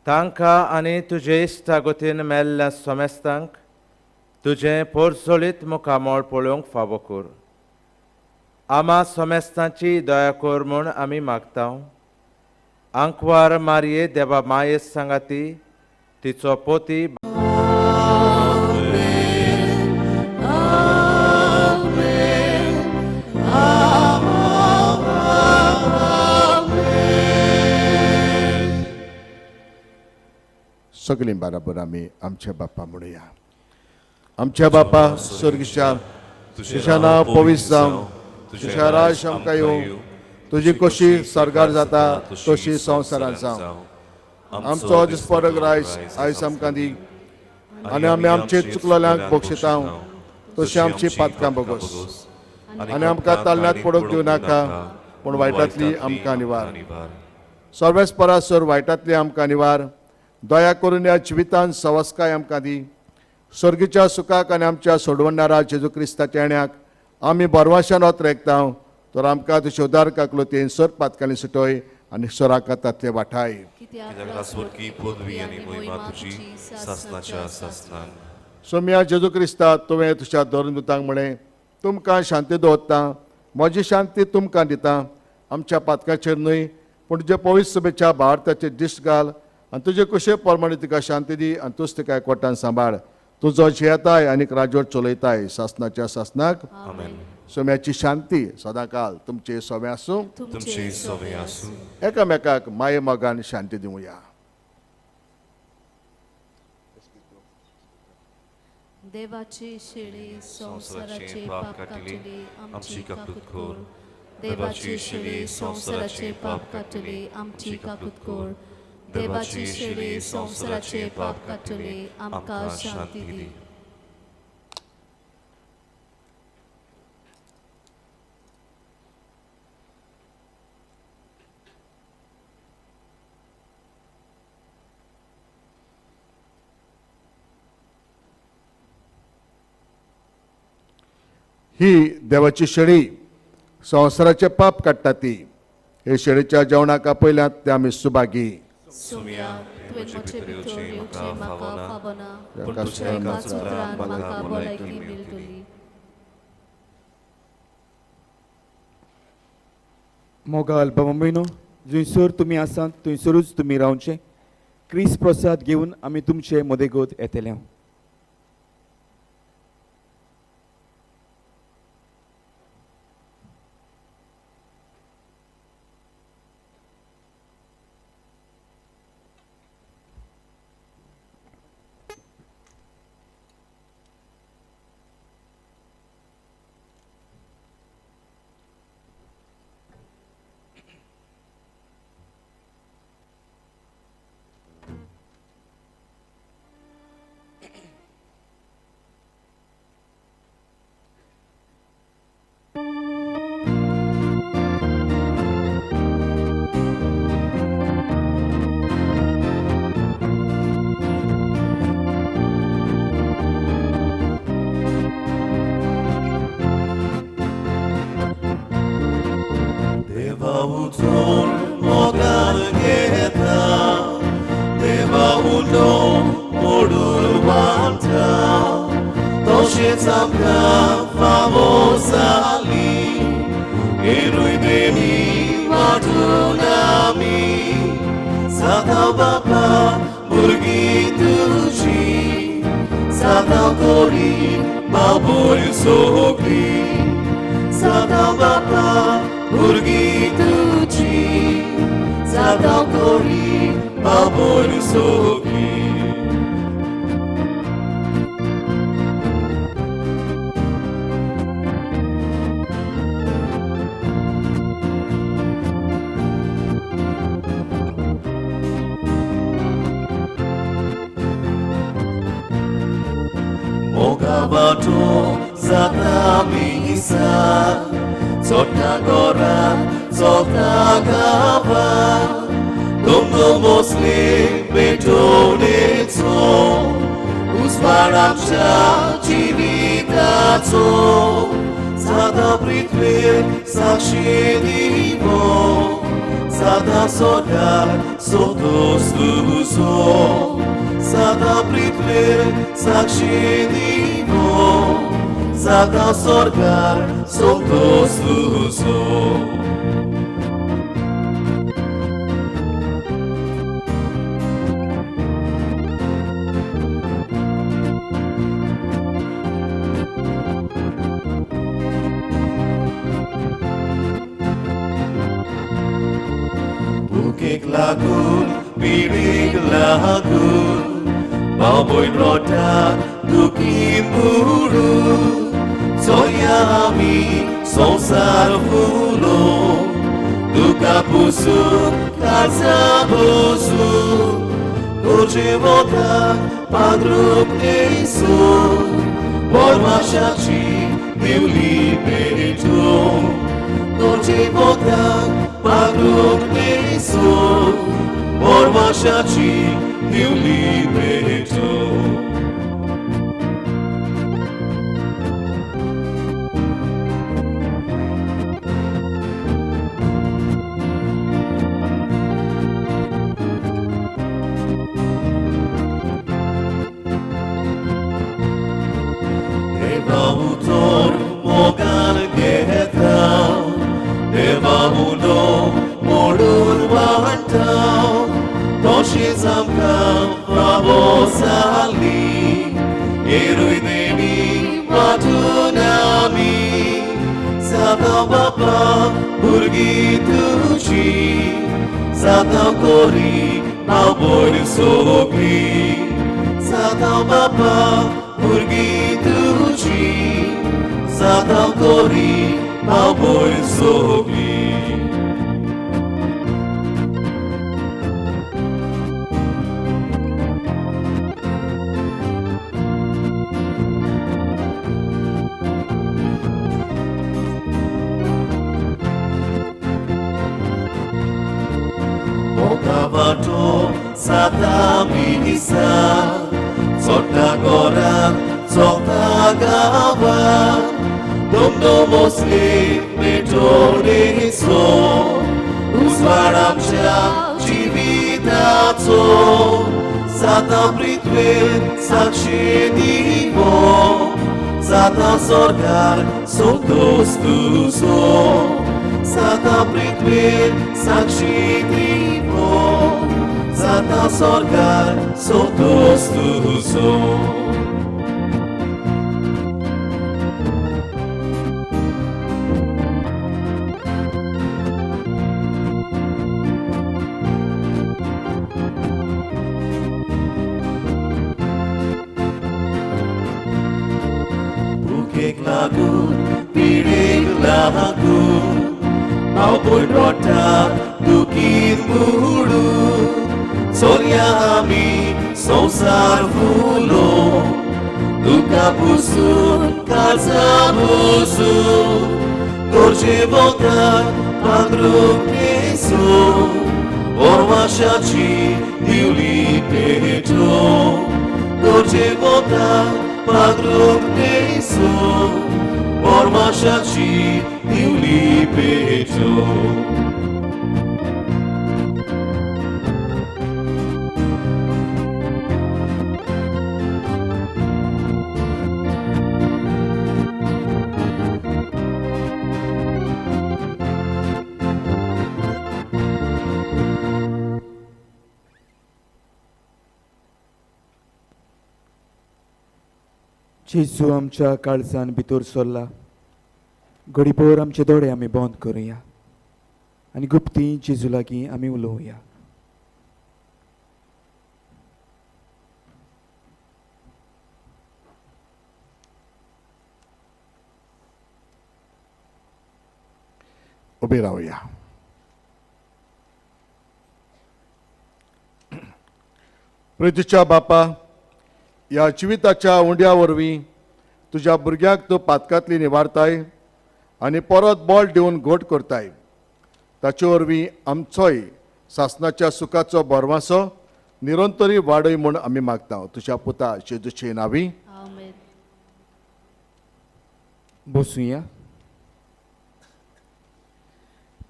तांकां आनी तुजे इश्टागतीन मेल्ल्या समेस्तांक तुजें पोरसोळीत मुखामळ पळोवंक फावो कर. आमा समेस्तांची दया कर म्हूण आमी मागता. आंकवार मारये देवा मायेस सांगाती तिचो पोती सगळीं बराबर आमी आमच्या बापा म्हणुया. आमच्या बापा स्वर्गीच्या, तुझें नांव पवित्र जावं, तुझें राज आमकां येवं, तुजी कशी स्वर्गार जाता तशी संवसारांत जावं. आमचो दिसपडो रायस आयज आमकां दी आनी आमी आमचे चुकलेल्यांक बक्षिता तशी आमची पातकां बगोस आनी आमकां तालन्यांत पडूंक दिवं नाका, पूण वायटांतली आमकां निवार. सर्वेस परासर वायटांतली आमकां निवार. दया करून ह्या जिवितान सवस्काय आमकां दी. स्वर्गीच्या सुखाक आनी आमच्या सोडवणारा जेजू क्रिस्ताच्या येण्याक आमी बरवाशान ओतरेकता, तर आमकां तुज्या उदार काकलुतीन सर पातकांनी सुटय आनी सोराका तांतले वाठाय. सोम्या जेजू क्रिस्ता, तुवें तुज्या धर्मदूतांक म्हळें, तुमकां शांती दवरता, म्हजी शांती तुमकां दिता. आमच्या पातकाचेर न्हय पूण तुजे पवित्र सभेच्या भारताचेर दिश्ट घाल आनी तुजे कुशे प्रमाणे तिका शांती दी आनी तूच तिका एकवटान सांबाळ. तुजो जियेताय आनी राजवट चलयताय सासनाच्या सासनाक. सोम्याची शांती सदांकाल तुमचे सोवे आसूं, तुमचे सोवे आसूं. एकामेकाक माये मोगान शांती दिवया. देवाची शेळी संवसाराचे पाप काडटली आमची काकूत कर. देवाची शेळी संवसाराचे पाप काडटली आमची काकूत कर. देवाची शेळी संवसाराचे पाप काडटली आमकां शांती दी. ही देवाची शेळी संवसाराचे पाप काडटा ती. हे शेळीच्या जेवणाक आपयल्यात ते आमी सुभागी. सोम्या, तुवें म्हजे भितर येवचें म्हाका फावना, पूण तुज्या एकाच उतरान म्हाका भलायकी मेळटली. मोगाल बाबा, जंयसर तुमी आसात थंयसरूच तुमी रावचें. क्रिस्त प्रसाद घेवन आमी तुमचे मदेगत येतले. Bukik lagun, birig lagun, बाबोय रोटा दुखी बुडू चोया आमी संवसार फुलो दुका पुसून काळजा बसून गरजे वताक पाद्रूक न्हेसून बोरमाशाची दिवली पेटोवन गरजे वताक पाद्रूक न्हेसून बोरमाशाची दिवली पेटोवन. जेजू आमच्या काळजान भितर सरला. घडीभर आमचे दोळे आमी बंद करुया आनी गुप्ती जेजू लागीं आमी उलोवया. उबे रावया. प्रितीच्या बापा, ह्या जिविताच्या उंड्या वरवीं तुज्या भुरग्याक तूं पातकांतली निवारताय आनी परत बळ दिवन घट करताय. ताचे वरवीं आमचोय सासणाच्या सुखाचो भरवासो निरंतरी वाडय म्हूण आमी मागता. तुज्या पुता जेजूचे नांवी बसुया.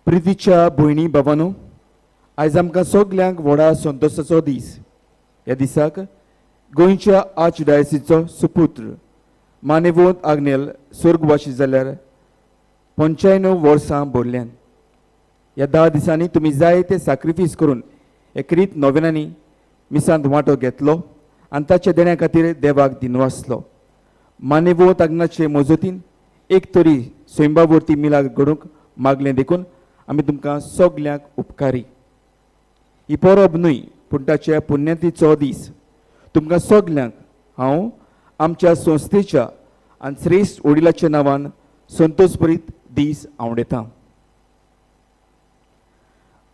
प्रितीच्या भयणी बाबानो, आयज आमकां सगल्यांक व्हडा संतोशाचो दीस. ह्या दिसाक गोंयच्या आर्चडायसीचो सुपुत्र मानेवोत आग्नेल स्वर्गवाशी जाल्यार 95 वर्सां भरल्यान. ह्या 10 दिसांनी तुमी जायते साक्रिफीस करून एकरीत नोवेनांनी मिसांत वांटो घेतलो आनी ताच्या देण्या खातीर देवाक दिनवासलो. मानेवोत आग्नाचे मजतीन एक तरी स्वयंबावरती मिलाग घडूंक मागलें देखून आमी तुमकां सगल्यांक उपकारी. ही परब न्हय पूण ताच्या पुण्यतीचो दीस. तुमकां सगल्यांक हांव आमच्या संस्थेच्या आनी श्रेश्ठ वडिलाच्या नांवान संतोषभरीत दीस आवडयतां.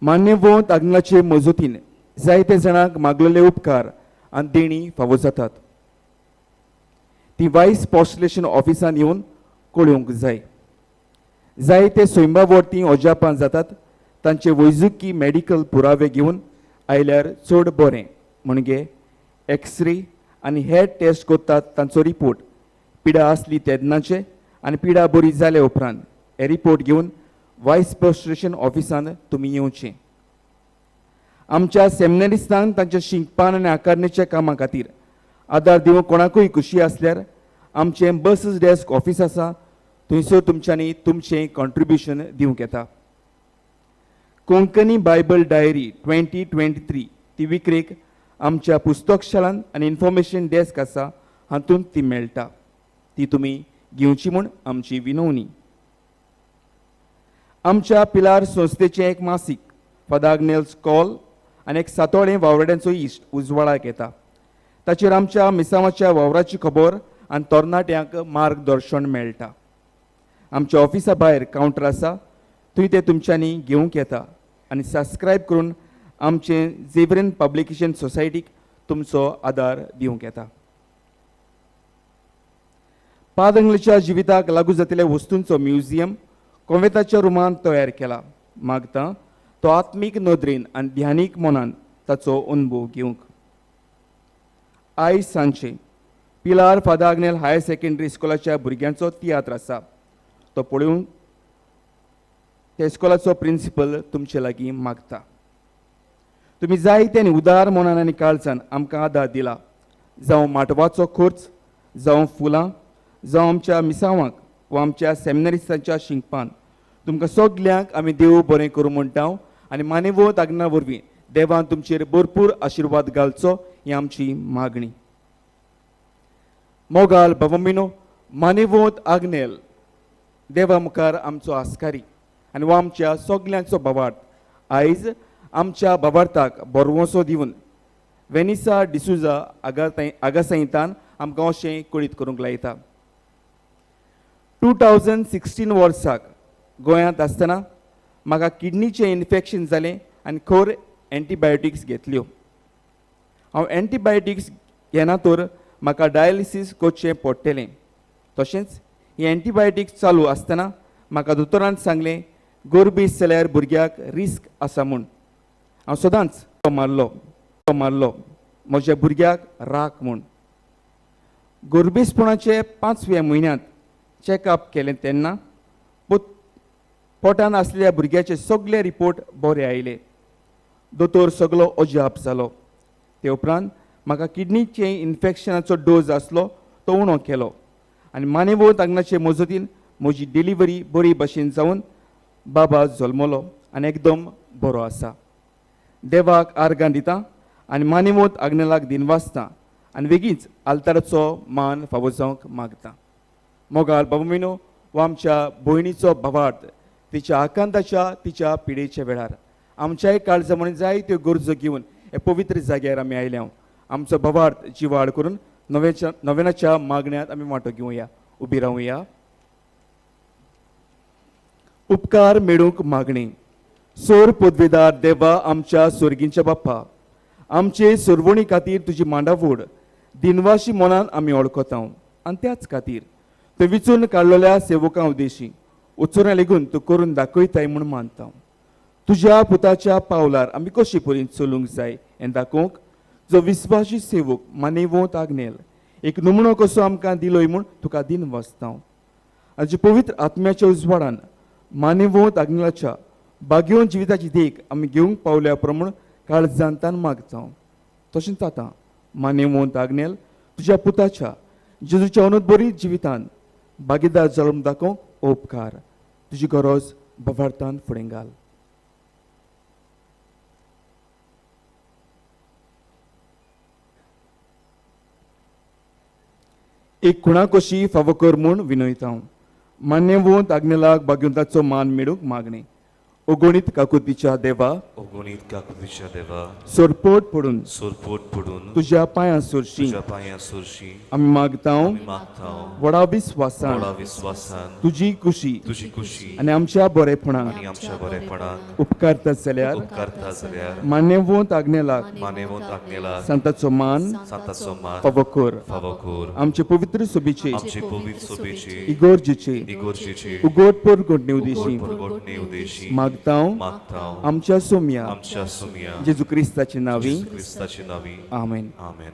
मान्यवंत आग्नेलाचे मजतीन जायते जाणांक मागलेले उपकार आनी देणी फावो जातात. ती वायस पॉस्टलेशन ऑफिसान येवन कळोवंक जाय. जायते सैमा वरती अजापां जातात तांचे वैजकी मेडिकल पुरावे घेवन आयल्यार चड बरें. म्हणजे एक्सरे आनी हेर टेस्ट करतात तांचो रिपोर्ट पिडा आसली तेन्नाचे आनी पिडा बरी जाले उपरांत हे रिपोर्ट घेवन वायस पॉस्टलेशन ऑफिसान तुमी येवचें. आमच्या सेमिनारिस्तांक तांच्या शिकपान आनी आकारणेच्या कामां खातीर आदार दिवंक कोणाकूय खुशी आसल्यार आमचें बसीस डेस्क ऑफिस आसा, थंयसर तुमच्यांनी तुमचें कॉन्ट्रिब्युशन दिवंक येता. कोंकणी बायबल डायरी 2023 ती विक्रेक आमच्या पुस्तकशाळान आनी इन्फॉर्मेशन डेस्क आसा हातूंत ती मेळटा. ती तुमी घेवची म्हूण आमची विनवणी. आमच्या पिलार संस्थेचें एक मासीक फादर आग्नेल्स कॉल आनी एक सातोळें वावराड्यांचो इश्ट उजवाडाक येता. ताचेर आमच्या मिसांवाच्या वावराची खबर आनी तरणाट्यांक मार्गदर्शन मेळटा. आमच्या ऑफिसा भायर कावंटर आसा, थंय ते तुमच्यांनी घेवंक येता आनी सबस्क्रायब करून आमचें झेवियरीन पब्लिकेशन सोसायटीक तुमचो आदार दिवंक येता. पादंगलीच्या जिविताक लागू जातिल्ल्या वस्तूंचो म्युझियम कोवेंताच्या रुमान तयार केला. मागता तो आत्मीक नदरेन आनी ध्यानीक मनान ताचो अनुभव घेवंक. आयज सांजचे Pilar Father Agnel higher secondary इस्कॉलाच्या भुरग्यांचो तियात्र आसा, तो पळोवंक त्या इस्कॉलाचो प्रिंसिपल तुमचे लागीं मागता. तुमी जायते आनी उदार मनान आनी काळजान आमकां आदार दिला, जावं माटवाचो खर्च, जावं फुलां, जावं आमच्या मिसांवांक वा आमच्या सेमिनारिस्तांच्या शिंकपान. तुमकां सगल्यांक आमी देव बरें करूं म्हणटा आनी मानेवत आग्ना वरवीं देवान तुमचेर भरपूर आशिर्वाद घालचो ही आमची मागणी. मोगाल बाबा मानेवत आग्नेल देवा मुखार आमचो आस्कारी आनी हो आमच्या सगल्यांचो भावार्थ. आयज आमच्या भावार्थाक बरवसो दिवन वेनिसा डिसुजा आगासंहितान आमकां अशें कळीत करूंक लायता. 2016 वर्साक गोंयांत आसतना म्हाका किडनीचें इन्फेक्शन जालें आनी खर एंटीबायोटिक्स घेतल्यो. हांव एंटीबायोटिक्स घेना तर म्हाका डायलिसीस करचें पडटलें. तशेंच ही एंटीबायोटिक्स चालू आसतना म्हाका दोतोरान सांगलें गोरबीस जाल्यार भुरग्याक रिस्क आसा म्हूण. हांव सदांच मारलो म्हज्या भुरग्याक राख म्हूण. गोरबेसपणाचे 5व्या म्हयन्यांत चॅकअप केलें तेन्ना पोटान आसलेल्या भुरग्याचे सगळे रिपोर्ट बरे आयले. दोतोर सगलो अजाप जालो. ते उपरांत म्हाका किडनीचे इन्फेक्शनाचो डोज आसलो तो उणो केलो आनी मानेवत आंगणाचे मजतीन म्हजी डिलिव्हरी बरी भशेन जावन बाबा जल्मलो आनी एकदम बरो आसा. देवाक आर्गां दिता आनी मानेवत आग्नेलाक दिनवासता आनी वेगींच आल्ताराचो मान फावो जावंक मागता. मोगाल बाबा मिनो हो आमच्या भयणीचो भावार्थ तिच्या आकांताच्या तिच्या पिडेच्या वेळार आमच्याय काळजा म्हणून जायत्यो गरजो घेवन हे पवित्र जाग्यार आमी आयल्या. आमचो भावार्थ जिवाळ करून नव्याच्या मागण्यांत आमी वांटो घेवया. उबी रावया. उपकार मेळूंक मागणी. सोर पदवेदार देवा आमच्या सोर्गींच्या बाप्पा, आमचे सोरवणी खातीर तुजी मांडावड दिनवाशी मनान आमी वळखता आनी त्याच खातीर थंय विचून काडलेल्या सेवकां उद्देशी उचोरां लेगून तूं करून दाखयताय म्हूण मानता. तुज्या पुताच्या पावलार आमी कशी परीन चलूंक जाय हें दाखोवंक जो विस्वासी सेवक मानेवत आग्नेल एक नमुनो कसो आमकां दिलोय म्हूण तुका दिनवासता. आनी पवित्र आत्म्याच्या उजवाडान मानेवत आग्नेलाच्या बागेवन जिविताची देख आमी घेवंक पावल्या प्रमाण काळजान तान मागता. तशेंच आतां मानेवत आग्नेल तुज्या पुताच्या जेजूच्या अनुदबरीत जिवितान भागीदार जल्म दाखोवंक उपकार. तुजी गरज भावार्थान फुडें घाल. एक खुणा कशी फावो कर म्हूण विनयता. मान्यवंत आग्नेलाक भाग्यवंताचो मान मेळूंक मागणी. ओगणीत काकुतीच्या देवा, ओगणीत काकुतीच्या देवा, सोरपोट पडून, सोरपोट पडून तुज्या पांयां सोरशी, तुज्या पांयां सोरशी आमी मागता, व्हडा विस्वासान, व्हडा विस्वासान तुजी कुशी, तुजी कुशी आनी आमच्या बरेपणाक, आनी आमच्या बरेपणाक उपकारता जाल्यार, उपकारता जाल्यार मान्यवंत आग्नेलाक, मान्यवंत आग्नेलाक सांताचो मान, सांताचो मान फावो कर, फावो कर. आमचे पवित्र सभेचे, आमचे पवित्र सभेचे इगोर्जेचे, इगोर्जेचे उगोट परगटणे उदेशी, परगटणे उदेशी मागता आमच्या सोम्या, आमच्या सोम्या जेजू क्रिस्ताचे नावी, क्रिस्ताचे नावी. आमेन. आमेन.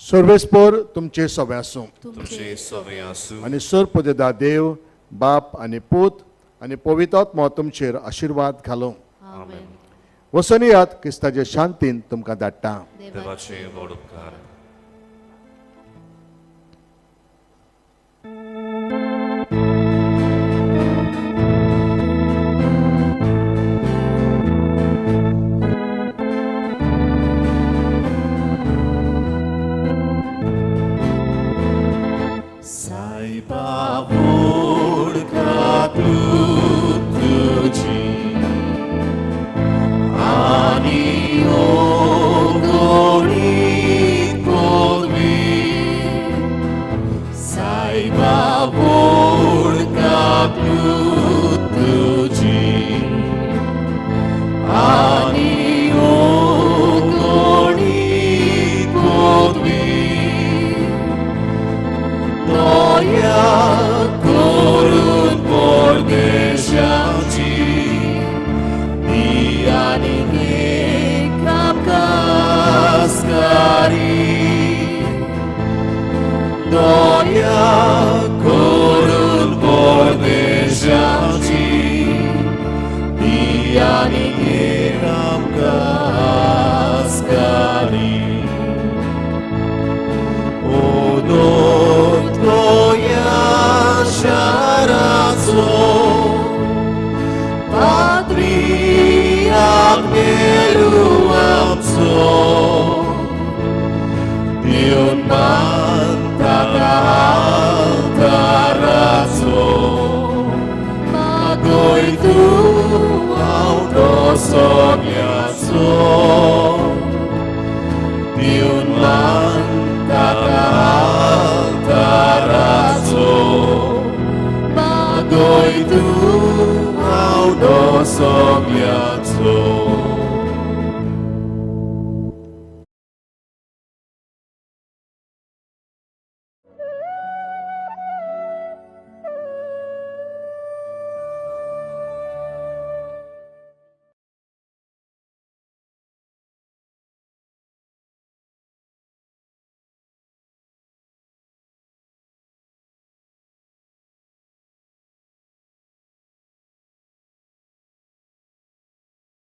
सर्वेस्पर तुमचे सवे आसूं, तुमचे सवे आसूं आनी सरपदेदा देव बाप आनी पूत आनी पवित्र आत्मो तुमचेर आशिर्वाद घालूं. आमेन. वसनियात क्रिस्ताचे शांतीन तुमकां धाडटा. देवाचे व्हड उपकार. Doya